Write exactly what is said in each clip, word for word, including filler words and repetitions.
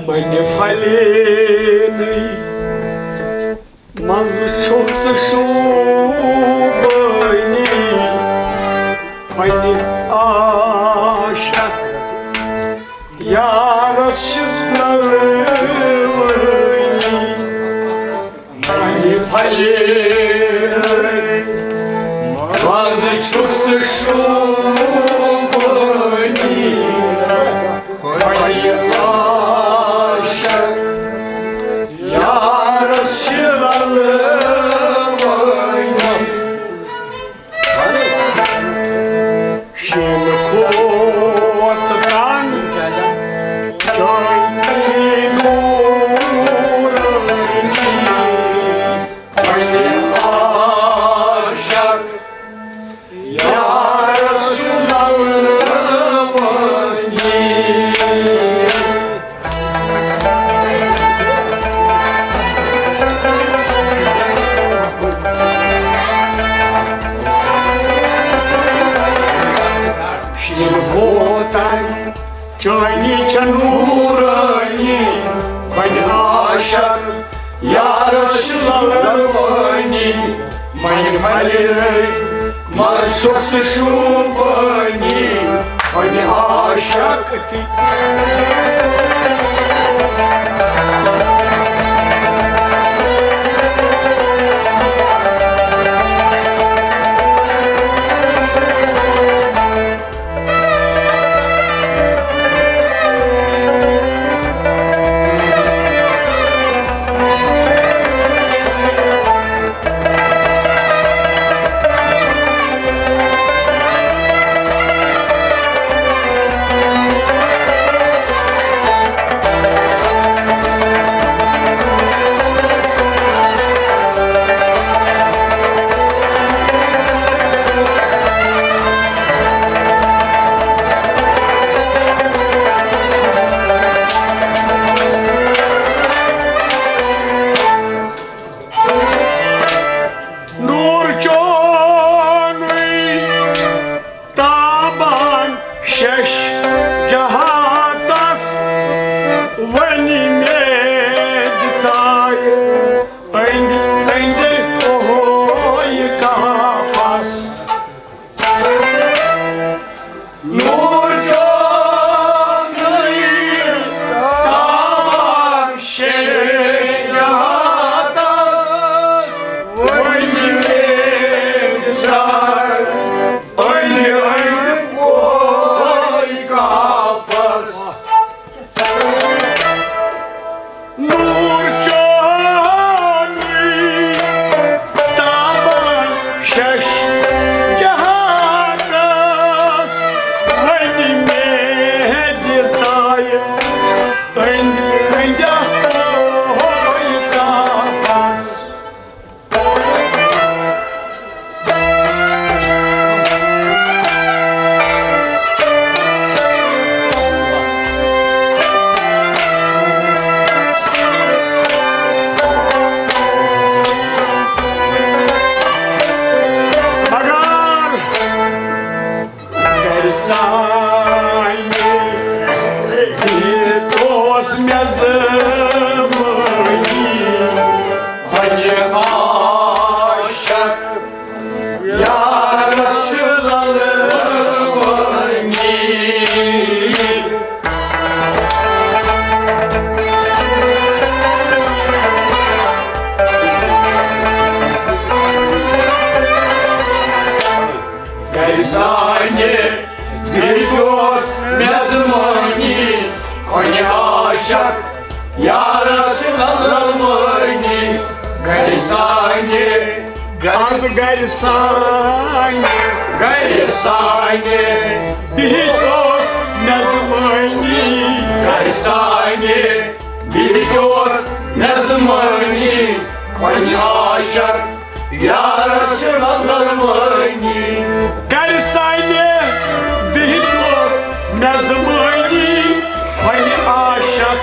وۄنہِ پھلینٕے منٛزٕ چھُکھ ژٕ شوٗبٲنی، وۄنہِ عاشق یارس چھِ نلوٲنی۔ وۄنہِ پھلینٕے منٛزٕ چھُکھ ژٕ شوٗبٲنی، وۄنہِ عاشق یارس چھِ للوٲنی۔ شیٖنہٕ کھۄتہٕ تنگ چٲنی نوٗرٲنی، وۄنہِ عاشق یارس للوٲنی۔ شیٖنہٕ کھۄتہٕ تنگ چٲنی چھےٚ نوٗرٲنی، وۄنۍ عاشق یارس چھِ للوٲنی، وۄنہِ پھلینٕے منٛز چھُکھ ژٕ شوٗبٲنی، وۄنہِ عاشق تہِ۔ نوٗر چونُے تابان شش جہاتس، وۄنۍ مےٚ دِژایہِ أنٛدۍ أنٛدۍ اوہوے کاپس۔ نوٗر چونُے تابان شش جہاتس، وۄنۍ مےٚ دِژایہِ أنٛدۍ أنٛدۍ اوہوے کاپس۔ نوٗر چونُے تابان شش جہاتس، وۄنۍ مےٚ دِژایہِ أنٛدۍ أنٛدۍ اوہوے کاپس۔ مگر گرِ سانہِ بِہِتھ اوس مےٚ زمٲنی، وۄنۍ عاشق یارس چھِ للوٲنی۔ گرِ سانہِ بِہِتھ اوس مےٚ زمٲنی، کۄنہِ عاشق یارس للوٲنی۔ گرِ سانہِ، گرِ، گرِ سانہِ، گرِ سانہِ بِہِتھ اوس مےٚ زمٲنی۔ گرِ سانہِ بِہِتھ اوس مےٚ زمٲنی، کۄنہِ عاشق یارس چھِ للوٲنی۔ گرِ سانہِ بِہِتھ اوس مےٚ زمٲنی، کۄنہِ عاشق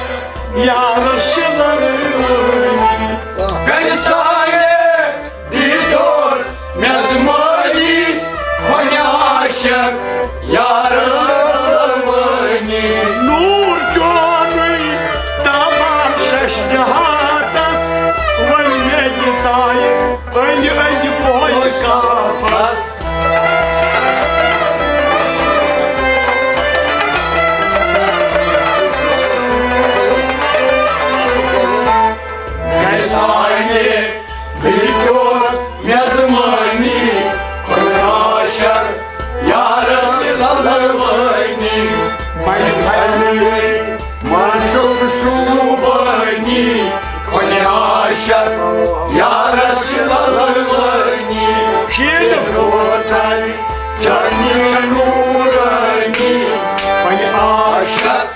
یارس چھِ للوٲنی۔ گرِ سانہِ بِہِتھ اوس مےٚ زمٲنی، کۄنہِ عاشق یارس چھِ للوٲنی۔ نوٗر چونُے تا شوٗبٲنی، کھۄنہِ عاشق، یارس للوٲنی، شیٖنہٕ کوتل، چنہِ نورانی، کھۄنہِ عاشق۔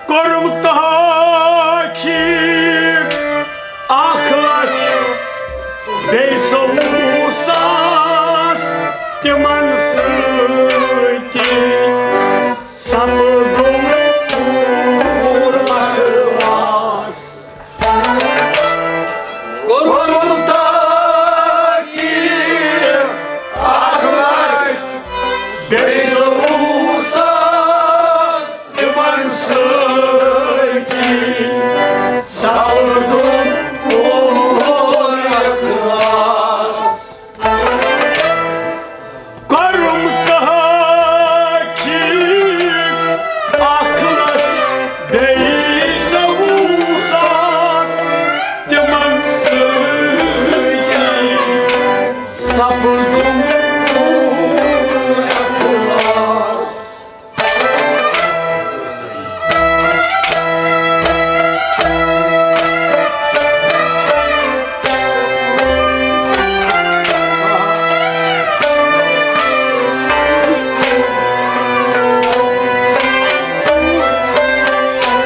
کوٚرُم تحقیٖق اکھ لچھ بیٚیہِ ژوٚوُہ ساس تِمن سۭتۍ۔ سپدُم پوٗرٕ اخلاص۔ کوٚرُم تحقیٖق اکھ لچھ بیٚیہِ ژوٚوُہ ساس تِمن سۭتۍ۔ سپدُم پوٗرٕ اخلاص۔ کوٚرُم تحقیٖق اکھ لچھ بیٚیہِ ژوٚوُہ ساس تِمن سۭتۍ۔ سپدُم پوٗرٕ اخلاص۔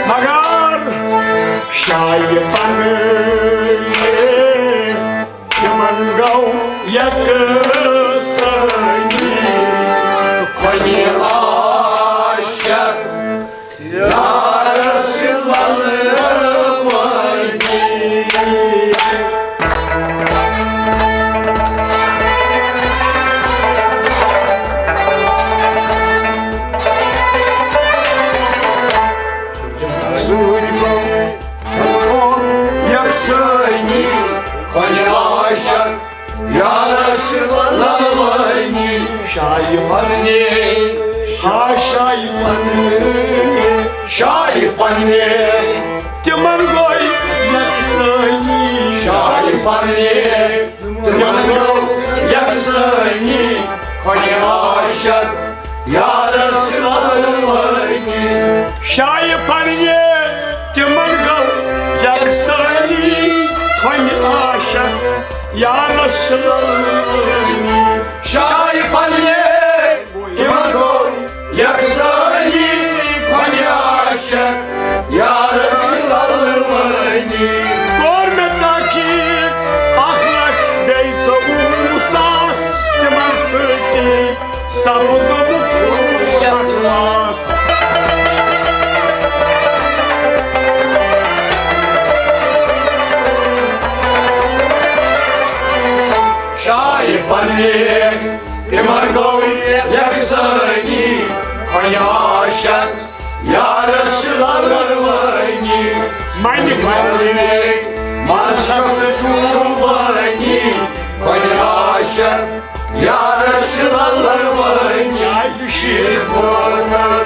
مگر شایہِ پنٕنۍ تِمن گوٚو یکسٲنی تہٕ کھۄنہِ عاشق یارس للوٲنی۔ سۭتۍ گوٚو یکسٲنی کھۄنہِ عاشق یارس للوٲنی۔ شایہِ پننہِ، ہا شایہِ پننہِ، شایہِ پننہِ۔ تِمن گوٚو یکسٲنی۔ شایہِ پننہِ، تِمن گوٚو یکسٲنی کھۄنہِ عاشق یارس للوٲنی۔ شایہِ پننہِ، تِمن گوٚو یکسٲنی کھۄنہِ عاشق یارس للوٲنی۔ شایہِ پننہِ، تِمن گوٚو یکسٲنی کھۄنہِ عاشق یارس للوٲنی۔ کوٚر مےٚ تحقیٖق اکھ لچھ بیٚیہِ ژوٚوُہ ساس تِمن سۭتی۔ سپدُم پوٗرٕ اخلاص۔ شایہِ پننہِ، تِمن گوٚو یکسٲنی کھۄنہِ عاشق یارس للوٲنی۔ منہِ مرنے منٛز شخص شوٗبٲنی کھۄنہِ عاشق یارس للوٲنی۔ آیہِ شیٖر کوتل،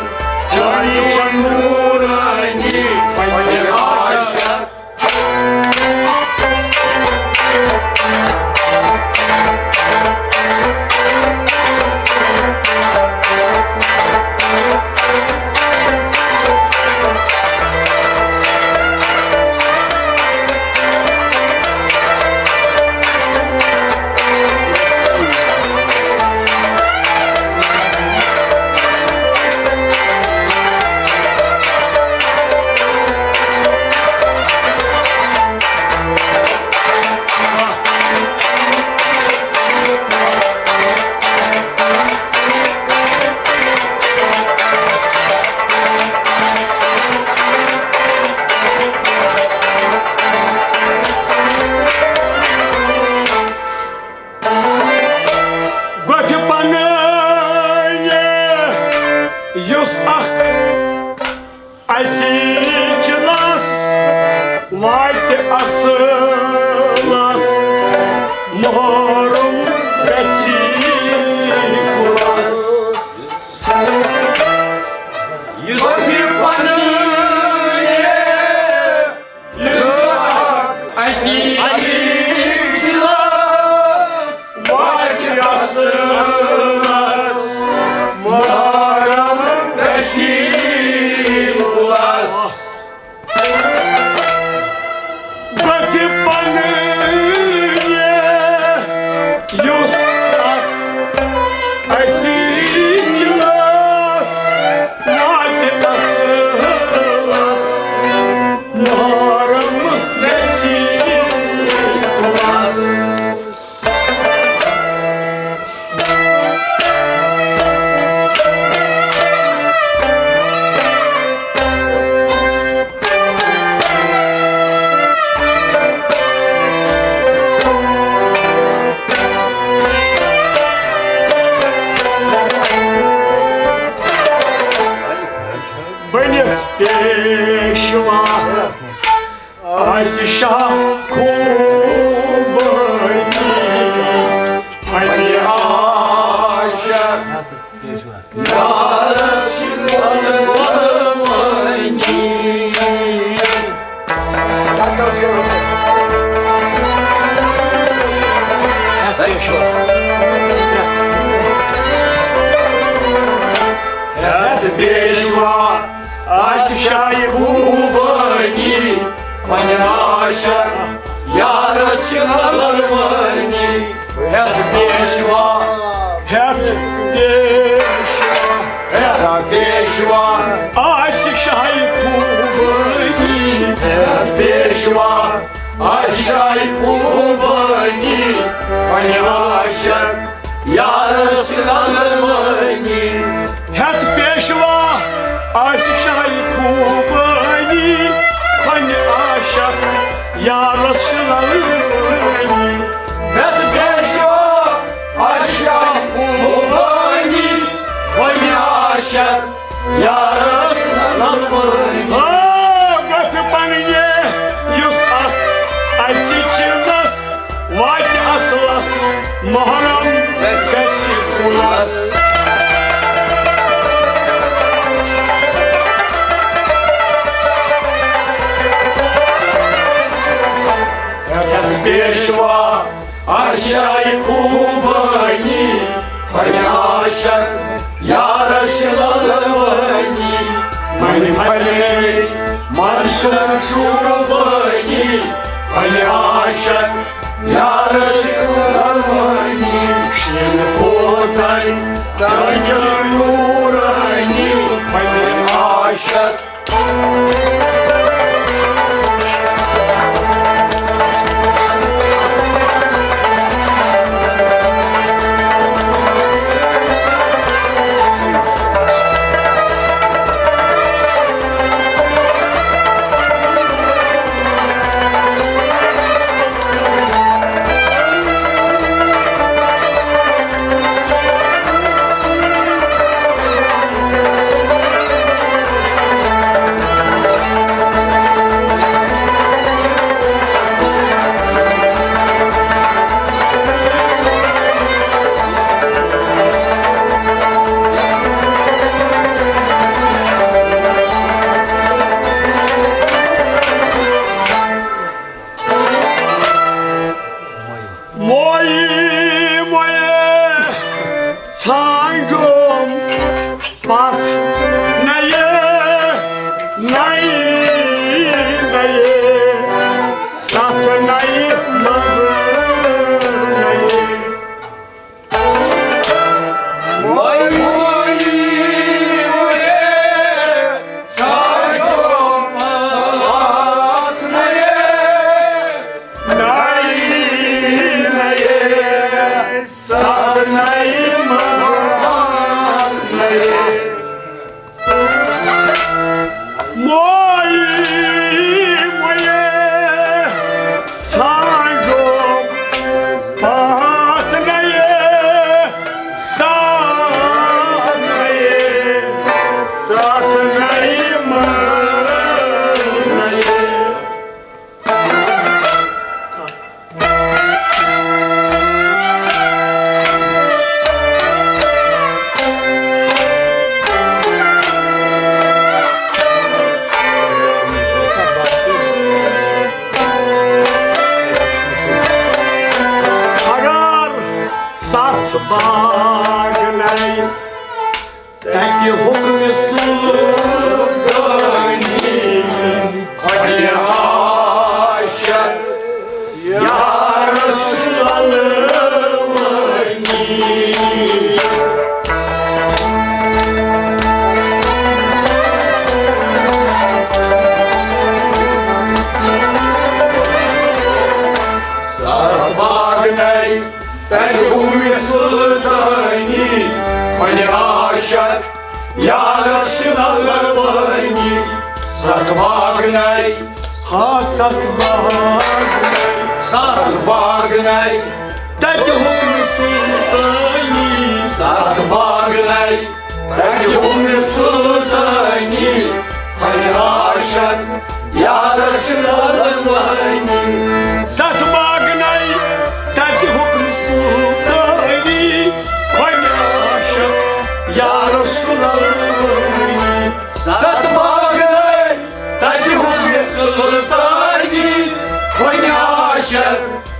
چنہِ نورانی کھۄنہِ عاشق۔ یُس اکھ اَژِ چِنَس واتہِ اَصٕلَس، محرم گژھِ کُلَس۔ یُس یہِ پنٕنۍ یُس اکھ اَژِ چِنَس واتہِ اَصٕلَس، محرم گژھِ کُلَس۔ بہٕ تہِ پنٕنۍ یُس اکھ اَژِ چِنَس واتہِ اَصٕلَس، محرم گژھِ کُلَس۔ بٔنِتھ پیشوا آسہِ شاہ خوبٲنی، اَمہِ عاشق یارس وَلوٲنی۔ ہٮ۪تھ پیشوا آسہِ شاہ خوبٲنی، وۄنۍ عاشق یارس چھِ للوٲنی۔ ہٮ۪تھ پیشوا، ہٮ۪تھ پیشوا، ہٮ۪تھ پیشوا آسہِ شاہ خوبٲنی۔ ہٮ۪تھ پیشوا آسہِ شاہ خوبٲنی، وۄنۍ عاشق یارس للوٲنی۔ ہٮ۪تھ پیشوا آسہِ شاہ خوبٲنی، وۄنۍ عاشق یارس للوٲنی۔ ہٮ۪تھ پیشوا آسہِ شاہ خوبٲنی، وۄنۍ عاشق یارس للوٲنی۔ آ، گۄپھِ پننہِ یُس اکھ اَژِ چِنَس واتہِ اَصٕلَس، محرم گژھِ کُلَس۔ ہٮ۪تھ پیشوا آسہِ شاہ خوبٲنی، وۄنۍ عاشق یارس چھِ للوٲنی۔ وۄنۍ پھلے منصور شوٗبٲنی، وۄنۍ عاشق یارس چھِ للوٲنی۔ شیٖنہٕ کھوتن درجن نوٗرٲنی، وۄنۍ عاشق حُکمِ سُلطٲنی کھۄلہِ عاشق یارس للوٲنی۔ ستھ باغ نَے تَتہِ حُکمِ سُلطٲنی کھۄلہِ عاشق یارس چھِ للوٲنی۔ ستھ باغ نَے، ہا، ستھ باغ نَے، ستھ باغ نَے تَتہِ حُکمِ سُلطٲنی۔ ستھ باغ نَے تَتہِ حُکمِ سُلطٲنی کھۄلہِ عاشق یارس چھِ للوٲنی۔ ستھ باغ نَے تَتہِ حُکمِ سُلطٲنی کھۄلہِ عاشق یارس چھِ للوٲنی۔ ستھ باغ نَے تَتہِ حُکمِ سُلطٲنی کھۄلہِ عاشق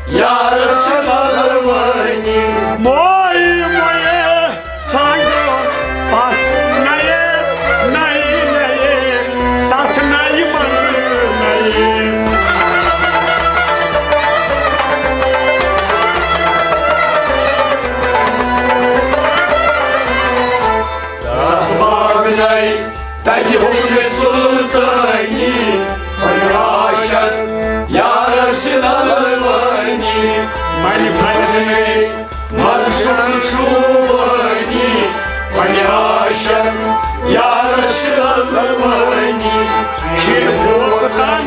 یارس چھِ للوٲنی۔ موے موے ژھانٛڈو پتھ نَیہِ، نَیہِ، نَیہِ، ستھ نَیہِ منٛزٕ نَیہِ۔ ستھ باغ نَے تَتہِ حُکمِ سُلطٲنی، کھۄلہِ عاشق یارس چھِ للوٲنی۔ منہِ پھلہِ منٛز چھُکھ ژٕ شوٗبٲنی، کھۄلہِ عاشق یارس چھِ للوٲنی۔ شیٖرِتھ ووت تن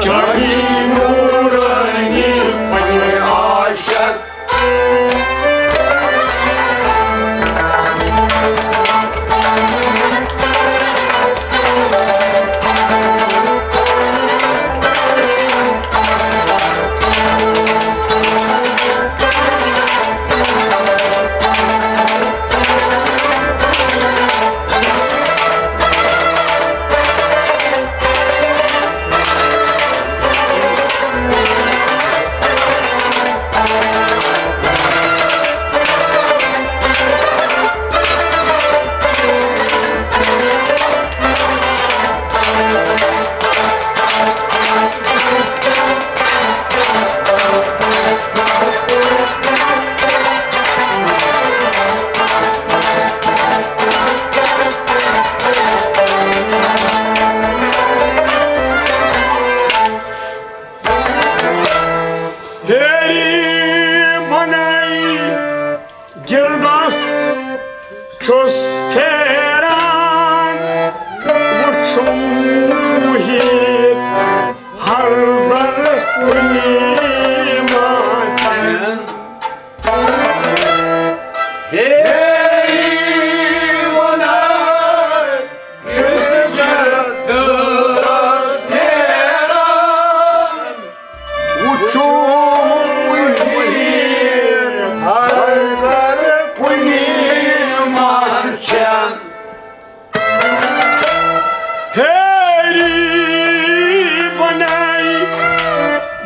چٲنی نوٗرٲنی، کھۄلہِ عاشق ہیری بنائی گِلدَس چھُس پھیران، وُچھُم مُحیٖط ہر زر کُنی ماژن۔ ہے وَنان چھُس گِلدَس پھیران، وُچھُم مُحیٖط ہر زر کُنی ماژن۔ ہیری بنائی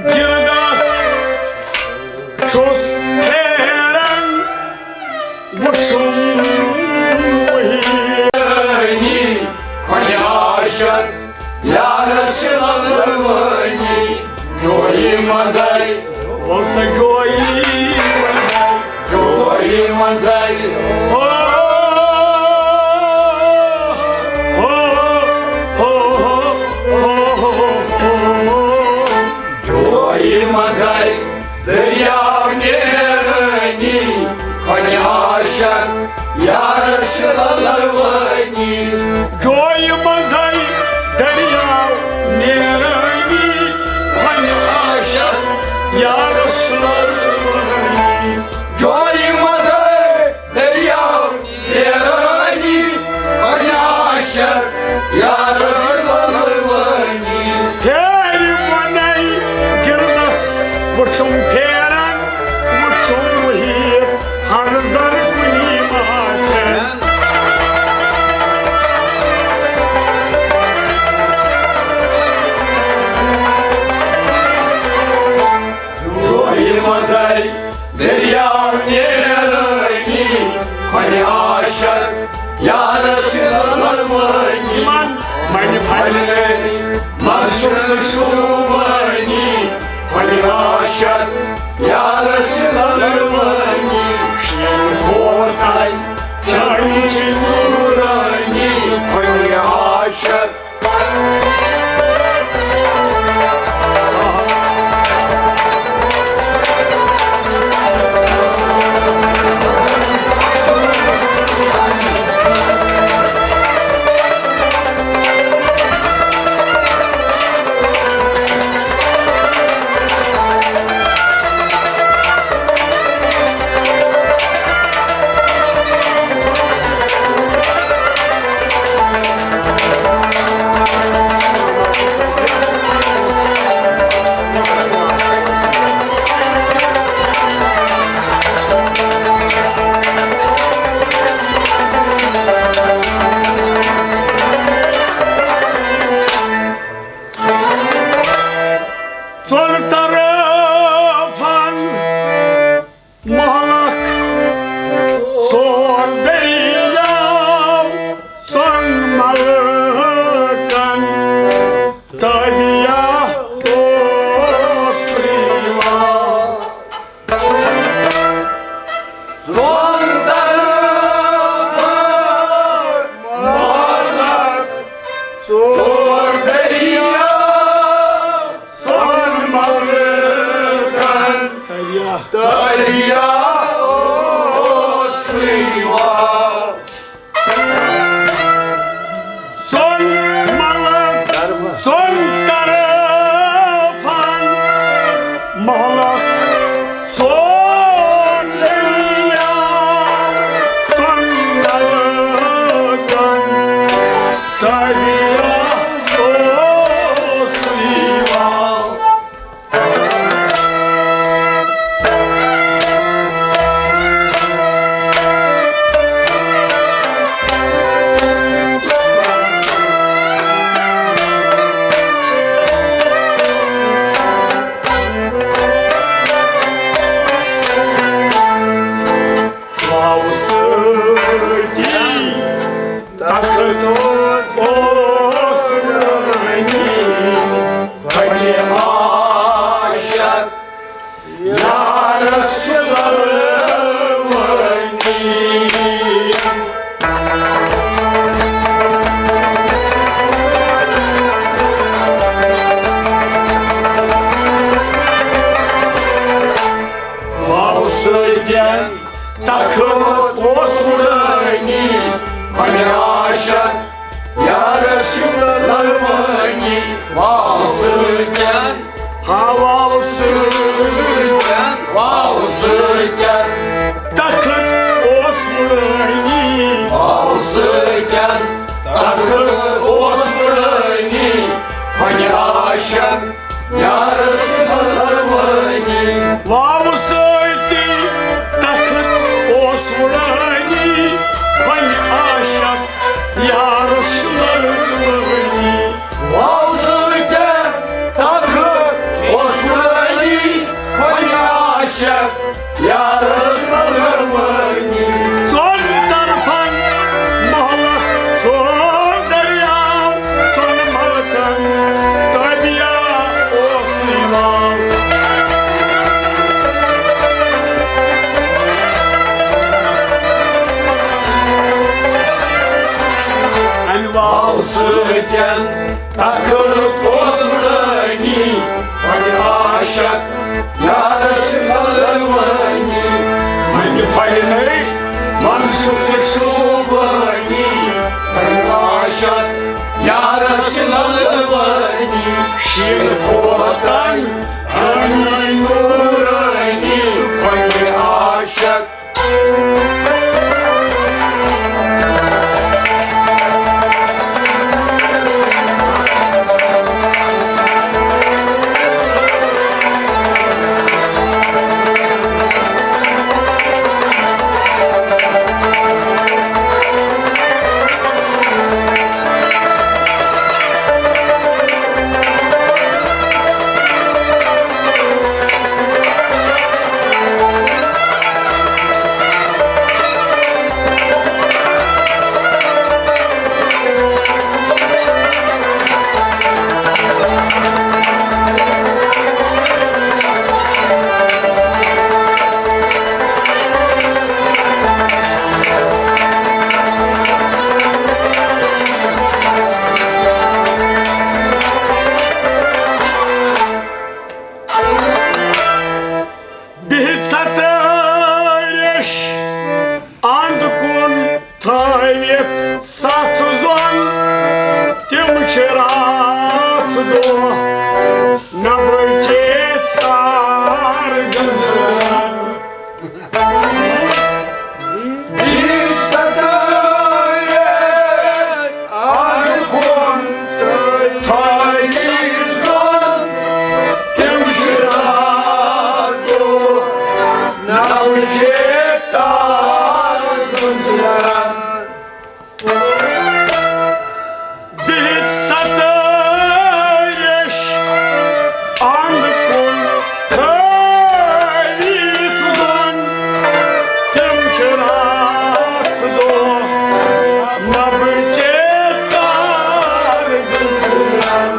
گِلدَس چھُس پھیران، وُچھُم مُحیٖط۔ کھۄلہِ عاشق یارس چھِ للوٲنی، جویی منٛزے، وَل سا جویی منٛزے، جویی منٛزے۔ ہو، ہو، ہو۔ جویی منٛزے دٔریاو نیرٲنی، کھۄلہِ عاشق یارس چھِ للوٲنی۔ جویی منٛزے دٔریاو نیرٲنی، کھۄلہِ عاشق یارس چھِ للوٲنی۔ جویی منٛزے دٔریاو نیرٲنی، کھۄلہِ عاشق یارس چھِ للوٲنی۔ ہیرِ بۄنَے گِلدَس وُچھُم پھیران، وُچھُم مُحیٖط ہر زر کُنی ماژن۔ جویی منٛزے دٔریاو نیرٲنی، کھۄلہِ عاشق یارس چھِ یِمن منہِ پھلہِ منٛز چھُکھ ژٕ شوٗبٲنی، وۄنۍ عاشق یارس چھِ للوٲنی، شیٖن کھوتن چٲنی چھِ نوٗرٲنی، وۄنۍ عاشق۔ ژۄن طرفن مہلک، ژور دٔریاو، ژۄن ملکن تابع اوس یِوان۔ ژۄن طرفن مہلک، ژور دٔریاو، ژۄن ملکن دریا، دریا اوس یِوان۔ ژۄن ملک، ژۄن طرفن مہلک، ژور دریا، ژۄن ملکن دریا اوس یِوان۔ واو سۭتی تخت اوس وٲنی، وۄنۍ عاشق یارس چھِ للوٲنی۔ واو سۭتۍ تخت اوس وُڈٲنی، وۄنۍ عاشق یارس چھِ للوٲنی۔ واو سۭتۍ، ہا واو سۭتۍ، واو سۭتۍ تخت اوس وُڈٲنی۔ واو سۭتۍ تخت اوس وُڈٲنی، وۄنۍ عاشق یارس چھِ للوٲنی۔ واو سۭتی تخت اوس وُڈٲنی، وۄنۍ عاشق یارس چھِ للوٲنی۔ واو سۭتۍ تخت اوس وُڈٲنی، وۄنۍ عاشق یارس چھِ للوٲنی۔ ژۄن طرفن مہلک، ژور دٔریاو، ژۄن ملکن تابع اوس یِوان۔ امہِ واو سۭتۍ تخت اوس وُڈٲنی، وۄنۍ عاشق یارس چھِ للوٲنی۔ منہِ پھلہِ منٛز چھُکھ ژٕ شوٗبٲنی، وۄنۍ عاشق یارس چھِ للوٲنی۔ شیٖن کھوتن چٲنی نوٗرٲنی، وۄنۍ عاشق چھِ راتھ دۄہ نہ بچے تار گنٛزران۔ بیٚیہِ ستٲیِس اَنٛدٕ کُن تھٲوِتھ زَن تِم چھِ راتھ دۄہ نہ بچے تار گنٛزران۔ بِہِتھ ستٲیِس اَنٛدٕ کُن تھٲوِتھ زَن تِم چھِ راتھ دۄہ نہ بچے تار گنٛزران۔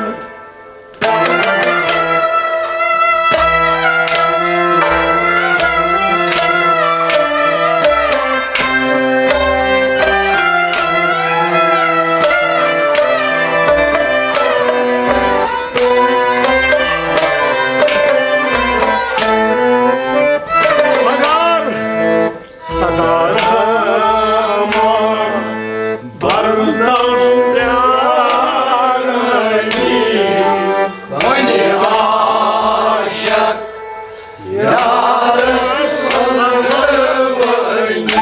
مگر صدا رحمان برتل پرانی، وۄنۍ عاشق یارس ولوانی۔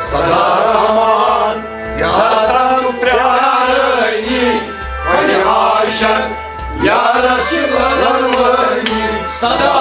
صدا رحمان یارس پرانی، وۄنۍ عاشق یارس ولوانی۔ صدا